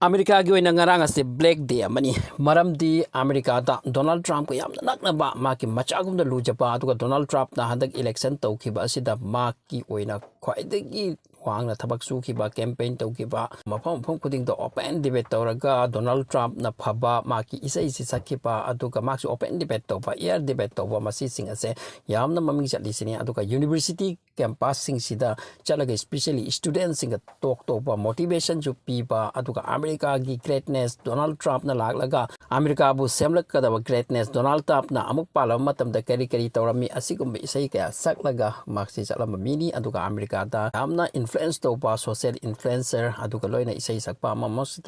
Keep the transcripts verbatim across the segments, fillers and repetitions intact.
ꯑꯃꯦꯔꯤꯀꯥꯒꯤ ꯑꯣꯏꯅ ꯉꯔꯥꯡ ꯑꯁꯤ black day ꯑꯃꯅꯤ꯫ ꯃꯔꯝꯗꯤ ꯑꯃꯦꯔꯤꯀꯥꯗ ꯗꯣꯅꯥꯜꯗ ꯇ꯭ꯔꯝꯞꯀ ꯌꯥꯝꯅ ꯅꯛꯅꯕ, ꯃꯍꯥꯛꯀꯤ ꯃꯆꯥꯒꯨꯝꯅ ꯂꯨꯖꯕ, ꯑꯗꯨꯒ ꯗꯣꯅꯥꯜꯗ ꯇ꯭ꯔꯝꯞꯅ ꯍꯟꯗꯛ election ꯇꯧꯈꯤꯕ ꯑꯁꯤꯗ ꯃꯍꯥꯛꯀꯤ ꯑꯣꯏꯅ ꯈ꯭ꯋꯥꯏꯗꯒꯤ ꯋꯥꯡꯅ ꯊꯕꯛ ꯁꯨꯈꯤꯕ, campaign ꯇꯧꯈꯤꯕ, ꯃꯐꯝ ꯃꯐꯝ ꯈꯨꯗꯤꯡꯗ open debate ꯇꯧꯔꯒ ꯗꯣꯅꯥꯜꯗ ꯇ꯭ꯔꯝꯞꯅ ꯐꯕ, ꯃꯍꯥꯛꯀꯤ ꯏꯁꯩꯁꯤ ꯁꯛꯈꯤꯕ, ꯑꯗꯨꯒ ꯃꯍꯥꯛꯁꯨ open debate ꯇꯧꯕ, air debate ꯇꯧꯕ, ꯃꯁꯤꯁꯤꯡ ꯑꯁꯦ ꯌꯥꯝꯅ ꯃꯃꯤꯡ ꯆꯠꯂꯤꯁꯤꯅꯤ꯫ ꯑꯗꯨꯒ university campusꯁꯤꯡꯁꯤꯗ ꯆꯠꯂꯒ especially studentꯁꯤꯡꯒ talk ꯇꯧꯕ, motivationꯁꯨ ꯄꯤꯕ, ꯑꯗꯨꯒ ꯑꯃꯦꯔꯤꯀꯥꯒꯤ greatness, ꯗꯣꯅꯥꯜꯗ ꯇ꯭ꯔꯝꯞꯅ ꯂꯥꯛꯂꯒ ꯑꯃꯦꯔꯤꯀꯥꯕꯨ ꯁꯦꯝꯂꯛꯀꯗꯕ greatness, ꯗꯣꯅꯥꯜꯗ ꯇ꯭ꯔꯝꯞꯅ ꯑꯃꯨꯛ ꯄꯥꯜꯂꯕ ꯃꯇꯝꯗ ꯀꯔꯤ ꯀꯔꯤ ꯇꯧꯔꯝꯃꯤ, ꯑꯁꯤꯒꯨꯝꯕ ꯏꯁꯩ ꯀꯌꯥ ꯁꯛꯂꯒ ꯃꯍꯥꯛꯁꯤ ꯆꯠꯂꯝꯕ ꯃꯤꯅꯤ꯫ ꯑꯗꯨꯒ ꯑꯃꯦꯔꯤꯀꯥꯗ ꯌꯥꯝꯅ influence ꯇꯧꯕ social influencer, ꯑꯗꯨꯒ ꯂꯣꯏꯅ ꯏꯁꯩ ꯁꯛꯄ ꯑꯃ ꯑꯃꯁꯨ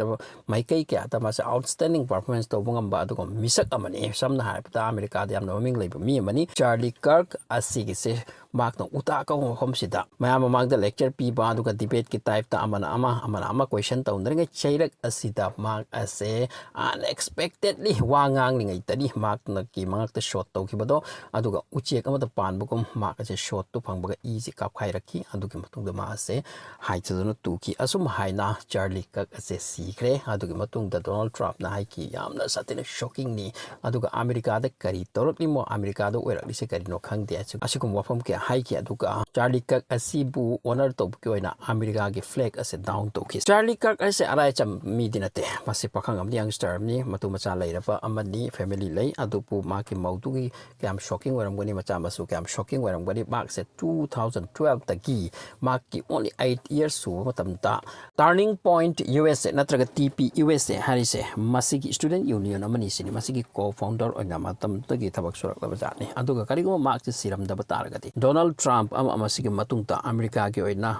ꯃꯥꯏꯀꯩ ꯀꯌꯥꯗ ꯃꯥꯁꯦ outstanding performance ꯇꯧꯕ ꯉꯝꯕ ꯑꯗꯨꯒꯨꯝꯕ ꯃꯤꯁꯛ ꯑꯃꯅꯤ꯫ ꯁꯝꯅ ꯍꯥꯏꯔꯕꯗ ꯑꯃꯦꯔꯤꯀꯥꯗ ꯌꯥꯝꯅ ꯃꯃꯤꯡ ꯂꯩꯕ ꯃꯤ ꯑꯃꯅꯤ꯫ ꯆꯥꯔꯂꯤ ꯀꯔꯛ ꯑꯁꯤꯒꯤꯁꯦ ꯃꯍꯥꯛꯅ ꯎꯇꯥ ꯀꯧꯕ ꯃꯐꯝꯁꯤꯗ ꯃꯌꯥꯝ ꯃꯃꯥꯡꯗ lecture ꯄꯤꯕ, ꯑꯗꯨꯒ debateꯀꯤ typeꯇ ꯑꯃꯅ ꯑꯃ, ꯑꯃꯅ ꯑꯃ question ꯇꯧꯅꯔꯤꯉꯩ ꯆꯩꯔꯛ ꯑꯁꯤꯗ ꯃꯍꯥꯛ ꯑꯁꯦ unexpectedly ꯋꯥ ꯉꯥꯡꯂꯤꯉꯩꯗꯅꯤ ꯃꯍꯥꯛꯀꯤ ꯃꯉꯛꯇ shot ꯇꯧꯈꯤꯕꯗꯣ, ꯑꯗꯨꯒ ꯎꯆꯦꯛ ꯑꯃꯗ ꯄꯥꯟꯕꯒꯨꯝ ꯃꯍꯥꯛ ꯑꯁꯦ shotꯇꯨ ꯐꯪꯕꯒ ꯏꯁꯤ ꯀꯥꯞꯈꯥꯏꯔꯛꯈꯤ꯫ ꯑꯗꯨꯒꯤ ꯃꯇꯨꯡꯗ ꯃꯍꯥꯛ ꯑꯁꯦ ꯍꯥꯏꯊꯗꯨꯅ ꯇꯨꯈꯤ꯫ ꯑꯁꯨꯝ ꯍꯥꯏꯅ ꯆꯥꯔꯂꯤ ꯀꯔꯛ ꯑꯁꯦ ꯁꯤꯈ꯭ꯔꯦ꯫ ꯑꯗꯨꯒꯤ ꯃꯇꯨꯡꯗ ꯗꯣꯅꯥꯜꯗ ꯇ꯭ꯔꯝꯞꯅ ꯍꯥꯏꯈꯤ, "ꯌꯥꯝꯅ ꯁꯥꯊꯤꯅ shockingꯅꯤ, ꯑꯗꯨꯒ ꯑꯃꯦꯔꯤꯀꯥꯗ ꯀꯔꯤ ꯇꯧꯔꯛꯂꯤꯃꯣ, ꯑꯃꯦꯔꯤꯀꯥꯗ ꯑꯣꯏꯔꯛꯂꯤꯁꯦ ꯀꯔꯤꯅꯣ ꯈꯪꯗꯦ", ꯑꯁꯤ-, ꯑꯁꯤꯒꯨꯝꯕ ꯋꯥꯐꯝ ꯀꯌꯥ ꯍꯥꯏꯈꯤ꯫ ꯑꯗꯨꯒ ꯆꯥꯔꯂꯤ ꯀꯔꯛ ꯑꯁꯤꯕꯨ honor ꯇꯧꯕꯒꯤ ꯑꯣꯏꯅ ꯑꯃꯦꯔꯤꯀꯥꯒꯤ flag ꯑꯁꯦ down ꯇꯧꯈꯤ꯫ ꯆꯥꯔꯂꯤ ꯀꯔꯛ ꯑꯁꯦ ꯑꯔꯥꯏꯆꯝ ꯃꯤꯗꯤ ꯅꯠꯇꯦ꯫ ꯃꯁꯤ ꯄꯥꯈꯪ ꯑꯃꯗꯤ youngster ꯑꯃꯅꯤ, ꯃꯇꯨ ꯃꯆꯥ ꯂꯩꯔꯕ ꯑꯃꯅꯤ, family ꯂꯩ꯫ ꯑꯗꯨꯕꯨ ꯃꯍꯥꯛꯀꯤ ꯃꯧꯗꯨꯒꯤ ꯀꯌꯥꯝ shocking ꯑꯣꯏꯔꯝꯒꯅꯤ, ꯃꯆꯥ ꯃꯁꯨ ꯀꯌꯥꯝ shocking ꯑꯣꯏꯔꯝꯒꯅꯤ꯫ ꯃꯍꯥꯛꯁꯦ two thousand twelveꯇꯒꯤ ꯃꯍꯥꯛꯀꯤ only eight years ꯁꯨꯕ ꯃꯇꯝꯗ Turning Point USA ꯅꯠꯇ꯭ꯔꯒ T P U S A ꯍꯥꯏꯔꯤꯁꯦ ꯃꯁꯤꯒꯤ student union ꯑꯃꯅꯤ ꯁꯤꯅꯤ꯫ ꯃꯁꯤꯒꯤ co-founder ꯑꯣꯏꯅ ꯃꯇꯝꯗꯨꯗꯒꯤ ꯊꯕꯛ ꯁꯨꯔꯛꯂꯕ ꯖꯥꯠꯅꯤ꯫ ꯑꯗꯨꯒ ꯀꯔꯤꯒꯨꯝꯕ ꯃꯍꯥꯛꯁꯦ ꯁꯤꯔꯝꯗꯕ ꯇꯥꯔꯒꯗꯤ ꯗꯣꯅꯥꯜꯗ ꯇ꯭ꯔꯝꯞ ꯑꯃ ꯃꯁꯤꯒꯤ ꯃꯇꯨꯡꯗ ꯑꯃꯦꯔꯤꯀꯥꯒꯤ ꯑꯣꯏꯅ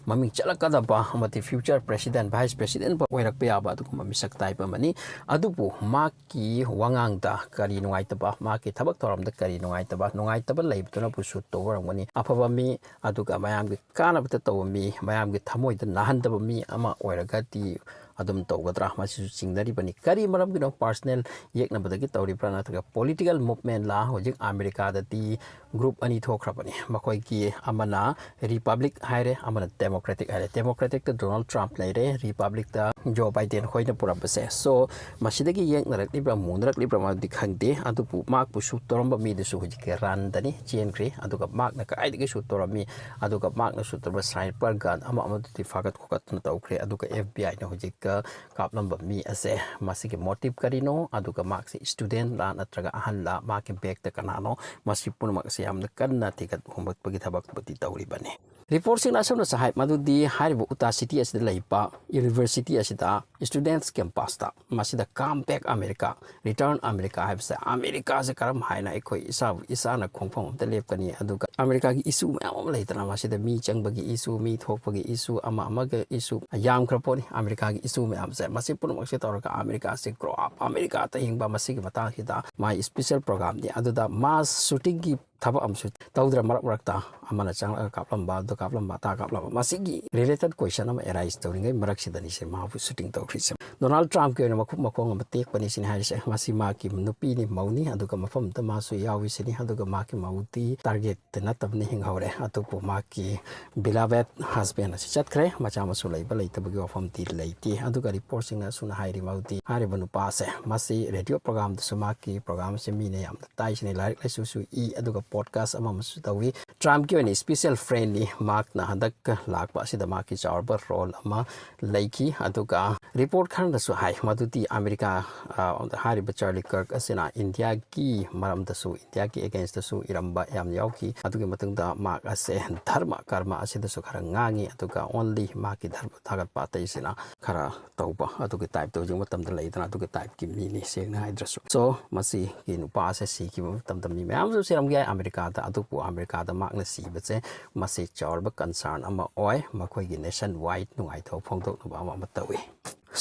ꯃꯃꯤꯡ ꯆꯠꯂꯛꯀꯗꯕ ꯑꯃꯗꯤ future president, vice president ꯑꯣꯏꯔꯛꯄ ꯌꯥꯕ ꯑꯗꯨꯒꯨꯝꯕ ꯃꯤꯁꯛ type ꯑꯃꯅꯤ꯫ ꯑꯗꯨꯕꯨ ꯃꯍꯥꯛꯀꯤ ꯋꯥꯉꯥꯡꯗ ꯀꯔꯤ ꯅꯨꯡꯉꯥꯏꯇꯕ, ꯃꯍꯥꯛꯀꯤ ꯊꯕꯛ ꯊꯧꯔꯝꯗ ꯀꯔꯤ ꯅꯨꯡꯉꯥꯏꯇꯕ, ꯅꯨꯡꯉꯥꯏꯇꯕ ꯂꯩꯕꯗꯨꯅꯕꯨ suit ꯇꯧꯕ ꯑꯣꯏꯔꯝꯒꯅꯤ꯫ ꯑꯐꯕ ꯃꯤ, ꯑꯗꯨꯒ ꯃꯌꯥꯝꯒꯤ ꯀꯥꯟꯅꯕꯇ ꯇꯧꯕ ꯃꯤ, ꯃꯌꯥꯝꯒꯤ ꯊꯃꯣꯏꯗ ꯅꯥꯍꯟꯗꯕ ꯃꯤ ꯑꯃ ꯑꯣꯏꯔꯒꯗꯤ ꯑꯗꯨꯝ ꯇꯧꯒꯗ꯭ꯔꯥ, ꯃꯁꯤꯁꯨ ꯆꯤꯡꯅꯔꯤꯕꯅꯤ꯫ ꯀꯔꯤ ꯃꯔꯝꯒꯤꯅꯣ? ꯄꯥꯔꯁꯅꯦꯜ ꯌꯦꯛꯅꯕꯗꯒꯤ ꯇꯧꯔꯤꯕ꯭ꯔꯥ, ꯅꯠꯇ꯭ꯔꯒ ꯄꯣꯂꯤꯇꯤꯀꯦꯜ ꯃꯨꯞꯃꯦꯟꯂꯥ? ꯍꯧꯖꯤꯛ ꯑꯃꯦꯔꯤꯀꯥꯗꯗꯤ ꯒ꯭ꯔꯨꯞ ꯑꯅꯤ ꯊꯣꯛꯈ꯭ꯔꯕꯅꯤ꯫ ꯃꯈꯣꯏꯒꯤ ꯑꯃꯅ ꯔꯤꯄꯕ꯭ꯂꯤꯛ ꯍꯥꯏꯔꯦ, ꯑꯃꯅ ꯗꯦꯃꯣꯀ꯭ꯔꯦꯇꯤꯛ ꯍꯥꯏꯔꯦ꯫ ꯗꯦꯃꯣꯀ꯭ꯔꯦꯇꯤꯛꯇ ꯗꯣꯅꯥꯜꯗ ꯇ꯭ꯔꯝꯞ ꯂꯩꯔꯦ, ꯔꯤꯄꯕ꯭ꯂꯤꯛꯇ ꯖꯣ ꯕꯥꯏꯗꯦꯟ ꯈꯣꯏꯅ ꯄꯨꯔꯝꯕꯁꯦ꯫ ꯁꯣ ꯃꯁꯤꯗꯒꯤ ꯌꯦꯛꯅꯔꯛꯂꯤꯕ꯭ꯔꯥ, ꯃꯨꯅꯔꯛꯂꯤꯕ꯭ꯔꯥ ꯃꯗꯨꯗꯤ ꯈꯪꯗꯦ, ꯑꯗꯨꯕꯨ ꯃꯍꯥꯛꯄꯨ ꯁꯨꯠ ꯇꯧꯔꯝꯕ ꯃꯤꯗꯨꯁꯨ ꯍꯧꯖꯤꯛꯀꯤ ꯔꯟꯗꯅꯤ ꯆꯦꯟꯈ꯭ꯔꯤ꯫ ꯑꯗꯨꯒ ꯃꯍꯥꯛꯅ ꯀꯗꯥꯏꯗꯒꯤ ꯁꯨꯠ ꯇꯧꯔꯝꯃꯤ, ꯑꯗꯨꯒ ꯃꯍꯥꯛꯅ ꯁꯨꯠ ꯇꯧꯔꯝꯕ ꯁ꯭ꯅꯥꯏꯄꯔ ꯒꯟ ꯑꯃ ꯑꯃꯗꯨꯗꯤ ꯐꯥꯒꯠ ꯈꯣꯀꯠꯇꯅ ꯇꯧꯈ꯭ꯔꯦ꯫ ꯑꯗꯨꯒ ꯑꯦꯐ ꯕꯤ ꯑꯥꯏꯅ ꯍꯧꯖꯤꯛ ꯀꯥꯞꯂꯝꯕ ꯃꯤ ꯑꯁꯦ, ꯃꯁꯤꯒꯤ ꯃꯣꯇꯤꯞ ꯀꯔꯤꯅꯣ, ꯑꯗꯨꯒ ꯃꯍꯥꯛꯁꯦ ꯁ꯭ꯇꯨꯗꯦꯟꯠꯂꯥ ꯅꯠꯇ꯭ꯔꯒ ꯑꯍꯜꯂꯥ, ꯃꯍꯥꯛꯀꯤ ꯕꯦꯛꯇ ꯀꯅꯥꯅꯣ, ꯃꯁꯤ ꯄꯨꯝꯅꯃꯛ ꯑꯁꯤ ꯌꯥꯝꯅ ꯀꯟꯅ ꯊꯤꯒꯠ ꯍꯨꯝꯒꯠꯄꯒꯤ ꯊꯕꯛꯄꯨꯗꯤ ꯇꯧꯔꯤꯕꯅꯤ꯫ ꯔꯤꯄꯣꯔꯠꯁꯤꯡꯅ ꯑꯁꯨꯝꯅꯁꯨ ꯍꯥꯏ, ꯃꯗꯨꯗꯤ ꯍꯥꯏꯔꯤꯕ ꯎꯇꯥ ꯁꯤꯇꯤ ꯑꯁꯤꯗ ꯂꯩꯕ ꯌꯨꯅꯤꯚꯔꯁꯤꯇꯤ ꯑꯁꯤꯗ ꯁ꯭ꯇꯨꯗꯦꯟꯠꯁ ꯀꯦꯝꯄꯁꯇ ꯃꯁꯤꯗ ꯀꯝ ꯕꯦꯛ ꯑꯃꯦꯔꯤꯀꯥ, ꯔꯤꯇꯔꯟ ꯑꯃꯦꯔꯤꯀꯥ ꯍꯥꯏꯕꯁꯦ, ꯑꯃꯦꯔꯤꯀꯥꯁꯦ ꯀꯔꯝ ꯍꯥꯏꯅ ꯑꯩꯈꯣꯏ ꯏꯁꯥꯕꯨ ꯏꯁꯥꯅ ꯈꯣꯡꯐꯝ ꯑꯃꯗ ꯂꯦꯞꯀꯅꯤ? ꯑꯗꯨꯒ ꯑꯃꯦꯔꯤꯀꯥꯒꯤ ꯏꯁꯨ ꯃꯌꯥꯝ ꯑꯃ ꯂꯩꯗꯅ, ꯃꯁꯤꯗ ꯃꯤ ꯆꯪꯕꯒꯤ ꯏꯁꯨ, ꯃꯤ ꯊꯣꯛꯄꯒꯤ ꯏꯁꯨ, ꯑꯃ ꯑꯃꯒ ꯏꯁꯨ ꯌꯥꯝꯈ꯭ꯔ ꯄꯣꯠꯅꯤ꯫ ꯑꯃꯦꯔꯤꯀꯥꯒꯤ ꯏꯁꯨ ꯃꯌꯥꯝꯁꯦ, ꯃꯁꯤ ꯄꯨꯝꯅꯃꯛꯁꯦ ꯇꯧꯔꯒ ꯑꯃꯦꯔꯤꯀꯥꯁꯦ ꯒ꯭ꯔꯣ ꯑꯞ, ꯑꯃꯦꯔꯤꯀꯥꯇ ꯍꯤꯡꯕ, ꯃꯁꯤꯒꯤ ꯃꯇꯥꯡꯁꯤꯗ ꯃꯥꯒꯤ ꯁ꯭ꯄꯤꯁꯦꯜ ꯄ꯭ꯔꯣꯒ꯭ꯔꯥꯝꯅꯤ꯫ ꯑꯗꯨꯗ ꯃꯥꯁ ꯁꯨꯇꯤꯡꯒꯤ ꯊꯕꯛ ꯑꯃꯁꯨ ꯇꯧꯗ꯭ꯔ, ꯃꯔꯛ ꯃꯔꯛꯇ ꯑꯃꯅ ꯆꯪꯂꯛꯑꯒ ꯀꯥꯞꯂꯝꯕ, ꯑꯗꯨ ꯀꯥꯞꯂꯝꯕ, ꯑꯗꯥ ꯀꯥꯞꯂꯝꯕ, ꯃꯁꯤꯒꯤ ꯔꯤꯂꯦꯇꯦꯗ ꯀꯣꯏꯁꯟ ꯑꯃ ꯑꯦꯔꯥꯏꯁ ꯇꯧꯔꯤꯉꯩ ꯃꯔꯛꯁꯤꯗꯅꯤ ꯁꯦ ꯃꯥꯕꯨ ꯁꯨꯇꯤꯡ ꯇꯧꯈ꯭ꯔꯤꯁꯦ꯫ ꯗꯣꯅꯥꯜꯗ ꯇ꯭ꯔꯝꯞꯀꯤ ꯑꯣꯏꯅ ꯃꯈꯨꯠ ꯃꯈꯣꯡ ꯑꯃ ꯇꯦꯛꯄꯅꯤ ꯁꯤꯅꯤ ꯍꯥꯏꯔꯤꯁꯦ꯫ ꯃꯁꯤ ꯃꯍꯥꯛꯀꯤ ꯅꯨꯄꯤꯅꯤ, ꯃꯧꯅꯤ, ꯑꯗꯨꯒ ꯃꯐꯝꯗ ꯃꯥꯁꯨ ꯌꯥꯎꯏ ꯁꯤꯅꯤ꯫ ꯑꯗꯨꯒ ꯃꯍꯥꯛꯀꯤ ꯃꯧꯗꯤ ꯇꯥꯔꯒꯦꯠ ꯅꯠꯇꯕꯅ ꯍꯤꯡꯍꯧꯔꯦ꯫ ꯑꯗꯨꯕꯨ ꯃꯍꯥꯛꯀꯤ ꯕꯤꯂꯥꯚꯦꯠ ꯍꯁꯕꯦꯟ ꯑꯁꯤ ꯆꯠꯈ꯭ꯔꯦ꯫ ꯃꯆꯥ ꯃꯁꯨ ꯂꯩꯕ ꯂꯩꯇꯕꯒꯤ ꯋꯥꯐꯝꯗꯤ ꯂꯩꯇꯦ꯫ ꯑꯗꯨꯒ ꯔꯤꯄꯣꯔꯠꯁꯤꯡꯅ ꯑꯁꯨꯝꯅ ꯍꯥꯏꯔꯤ, ꯃꯗꯨꯗꯤ ꯍꯥꯏꯔꯤꯕ ꯅꯨꯄꯥ ꯑꯁꯦ, ꯃꯁꯤ ꯔꯦꯗꯤꯑꯣ ꯄ꯭ꯔꯣꯒ꯭ꯔꯥꯝꯗꯁꯨ ꯃꯍꯥꯛꯀꯤ ꯄ꯭ꯔꯣꯒ꯭ꯔꯥꯝꯁꯦ ꯃꯤꯅ ꯌꯥꯝꯅ ꯇꯥꯏ ꯁꯤꯅꯤ, ꯂꯥꯏꯔꯤꯛ ꯂꯥꯏꯁꯨꯁꯨ ꯏ, ꯑꯗꯨꯒ ꯄꯣꯗꯀꯥꯁ ꯑꯃ ꯑꯃꯁꯨ ꯇꯧꯏ꯫ ꯇ꯭ꯔꯝꯞꯀꯤ ꯑꯣꯏꯅ ꯁ꯭ꯄꯤꯁꯦꯜ ꯐ꯭ꯔꯦꯟꯅꯤ꯫ ꯃꯍꯥꯛꯅ ꯍꯟꯗꯛ ꯂꯥꯛꯄ ꯑꯁꯤꯗ ꯃꯍꯥꯛꯀꯤ ꯆꯥꯎꯔꯕ ꯔꯣꯜ ꯑꯃ ꯂꯩꯈꯤ꯫ ꯑꯗꯨꯒ ꯔꯤꯄꯣꯔꯠ ꯈꯔꯅꯁꯨ ꯍꯥꯏ, ꯃꯗꯨꯗꯤ ꯑꯃꯦꯔꯤꯀꯥ, ꯑ, ꯍꯥꯏꯔꯤꯕ ꯆꯥꯔꯂꯤ ꯀꯔꯛ ꯑꯁꯤꯅ ꯏꯟꯗꯤꯌꯥꯒꯤ ꯃꯔꯝꯗꯁꯨ, ꯏꯟꯗꯤꯌꯥꯒꯤ ꯑꯦꯒꯦꯟꯁꯇꯁꯨ ꯏꯔꯝꯕ ꯌꯥꯝ ꯌꯥꯎꯈꯤ꯫ ꯑꯗꯨꯒꯤ ꯃꯇꯨꯡꯗ ꯃꯍꯥꯛ ꯑꯁꯦ ꯙꯔꯃ ꯀꯔꯃ ꯑꯁꯤꯗꯁꯨ ꯈꯔ ꯉꯥꯡꯉꯤ, ꯑꯗꯨꯒ ꯑꯣꯟꯂꯤ ꯃꯍꯥꯛꯀꯤ ꯙꯔꯃ ꯊꯥꯒꯠꯄ, ꯑꯇꯩꯁꯤꯅ ꯈꯔ ꯇꯧꯕ, ꯑꯗꯨꯒꯤ ꯇꯥꯏꯞꯇ ꯍꯧꯖꯤꯛ ꯃꯇꯝꯗ ꯂꯩꯗꯅ, ꯑꯗꯨꯒꯤ ꯇꯥꯏꯞꯀꯤ ꯃꯤꯅꯤ ꯁꯦꯡꯅ ꯍꯥꯏꯗ꯭ꯔꯁꯨ꯫ ꯁꯣ ꯃꯁꯤꯒꯤ ꯅꯨꯄꯥ ꯑꯁꯦ ꯁꯤꯈꯤꯕ ꯃꯇꯝꯗ ꯃꯤ ꯃꯌꯥꯝꯁꯨ ꯁꯤꯔꯝꯕ ꯌꯥꯏ ꯑꯃꯦꯔꯤꯀꯥꯗ, ꯑꯗꯨꯕꯨ ꯑꯃꯦꯔꯤꯀꯥꯗ ꯃꯍꯥꯛꯅ ꯁꯤꯕꯁꯦ ꯃꯁꯤ ꯆꯥꯎꯔꯕ ꯀꯟꯁꯔꯟ ꯑꯃ ꯑꯣꯏ꯫ ꯃꯈꯣꯏꯒꯤ ꯅꯦꯁꯟ ꯋꯥꯏꯗ ꯅꯨꯡꯉꯥꯏꯇꯕ ꯐꯣꯡꯗꯣꯛꯅꯕ ꯑꯃ ꯑꯃ ꯇꯧꯏ꯫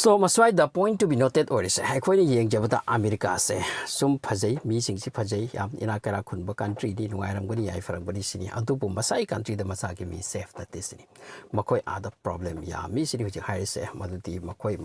So ꯃꯁ꯭ꯋꯥꯏꯗ point to be noted ꯑꯣꯏꯔꯤꯁꯦ, ꯑꯩꯈꯣꯏꯅ ꯌꯦꯡꯖꯕꯗ ꯑꯃꯦꯔꯤꯀꯥꯁꯦ ꯁꯨꯝ ꯐꯖꯩ, ꯃꯤꯁꯤꯡꯁꯤ ꯐꯖꯩ, ꯌꯥꯝ ꯏꯅꯥꯛ ꯀꯩꯔꯥꯛ ꯈꯨꯟꯕ countryꯅꯤ, ꯅꯨꯡꯉꯥꯏꯔꯝꯒꯅꯤ, ꯌꯥꯏꯐꯔꯝꯒꯅꯤ ꯁꯤꯅꯤ꯫ ꯑꯗꯨꯕꯨ ꯃꯁꯥꯒꯤ countryꯗ ꯃꯁꯥꯒꯤ ꯃꯤ safe ꯅꯠꯇꯦ ꯁꯤꯅꯤ꯫ ꯃꯈꯣꯏ ꯑꯥꯗ problem ꯌꯥꯝꯃꯤ ꯁꯤꯅꯤ ꯍꯧꯖꯤꯛ ꯍꯥꯏꯔꯤꯁꯦ꯫ ꯃꯗꯨꯗꯤ ꯃꯈꯣꯏ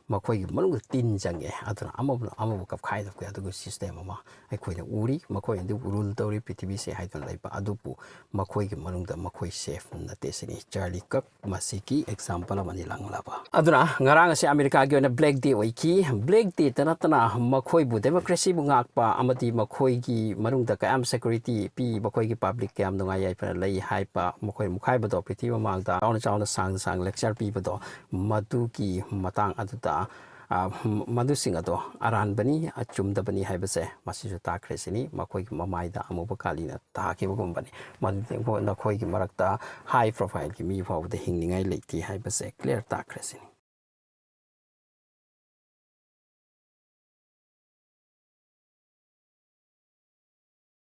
ꯃꯈꯣꯏꯒꯤ ꯃꯅꯨꯡꯗ ꯇꯤꯟ ꯆꯪꯉꯦ, ꯑꯗꯨꯅ ꯑꯃꯕꯨꯅ ꯑꯃꯕꯨ ꯀꯞꯈꯥꯏꯗꯕꯒꯤ ꯑꯗꯨꯒꯤ system ꯑꯃ ꯑꯩꯈꯣꯏꯅ ꯎꯔꯤ꯫ ꯃꯈꯣꯏ ꯑꯗꯨ rule ꯇꯧꯔꯤ ꯄ꯭ꯔꯤꯊꯤꯕꯤꯁꯦ ꯍꯥꯏꯗꯨꯅ ꯂꯩꯕ, ꯑꯗꯨꯕꯨ ꯃꯈꯣꯏꯒꯤ ꯃꯅꯨꯡꯗ ꯃꯈꯣꯏ safe ꯅꯠꯇꯦ ꯁꯤꯅꯤ꯫ ꯆꯥꯔꯂꯤ ꯀꯛ ꯃꯁꯤꯒꯤ example ꯑꯃꯅꯤ ꯂꯥꯡꯂꯕ꯫ ꯑꯗꯨꯅ ꯉꯔꯥꯡ ꯑꯁꯤ ꯑꯃꯦꯔꯤꯀꯥꯒꯤ ꯑꯣꯏꯅ black day ꯑꯣꯏꯈꯤ꯫ Black dayꯇ ꯅꯠꯇꯅ ꯃꯈꯣꯏꯕꯨ democracyꯕꯨ ꯉꯥꯛꯄ ꯑꯃꯗꯤ ꯃꯈꯣꯏꯒꯤ ꯃꯅꯨꯡꯗ ꯀꯌꯥꯝ security ꯄꯤ, ꯃꯈꯣꯏꯒꯤ public ꯀꯌꯥꯝ ꯅꯨꯡꯉꯥꯏ ꯌꯥꯏꯐꯅ ꯂꯩ ꯍꯥꯏꯕ ꯃꯈꯣꯏ ꯃꯨꯈꯥꯏꯕꯗꯣ ꯄ꯭ꯔꯤꯊꯤꯕꯤ ꯃꯃꯥꯡꯗ ꯆꯥꯎꯅ ꯆꯥꯎꯅ ꯁꯥꯡꯅ ꯁꯥꯡꯅ lecture ꯄꯤꯕꯗꯣ, ꯃꯗꯨꯒꯤ ꯃꯇꯥꯡ ꯑꯗꯨꯗ, ꯑ, ꯃꯗꯨꯁꯤꯡ ꯑꯗꯣ ꯑꯔꯥꯟꯕꯅꯤ, ꯑꯆꯨꯝꯗꯕꯅꯤ ꯍꯥꯏꯕꯁꯦ ꯃꯁꯤꯁꯨ ꯇꯥꯛꯈ꯭ꯔꯦ ꯁꯤꯅꯤ꯫ ꯃꯈꯣꯏꯒꯤ ꯃꯃꯥꯏꯗ ꯑꯃꯨꯕ ꯀꯥꯂꯤꯅ ꯇꯥꯈꯤꯕꯒꯨꯝꯕꯅꯤ꯫ ꯃꯗꯨꯗꯤ ꯅꯈꯣꯏꯒꯤ ꯃꯔꯛꯇ high profileꯒꯤ ꯃꯤ ꯐꯥꯎꯕꯗ ꯍꯤꯡꯅꯤꯡꯉꯥꯏ ꯂꯩꯇꯦ ꯍꯥꯏꯕꯁꯦ clear ꯇꯥꯛꯈ꯭ꯔꯦ ꯁꯤꯅꯤ꯫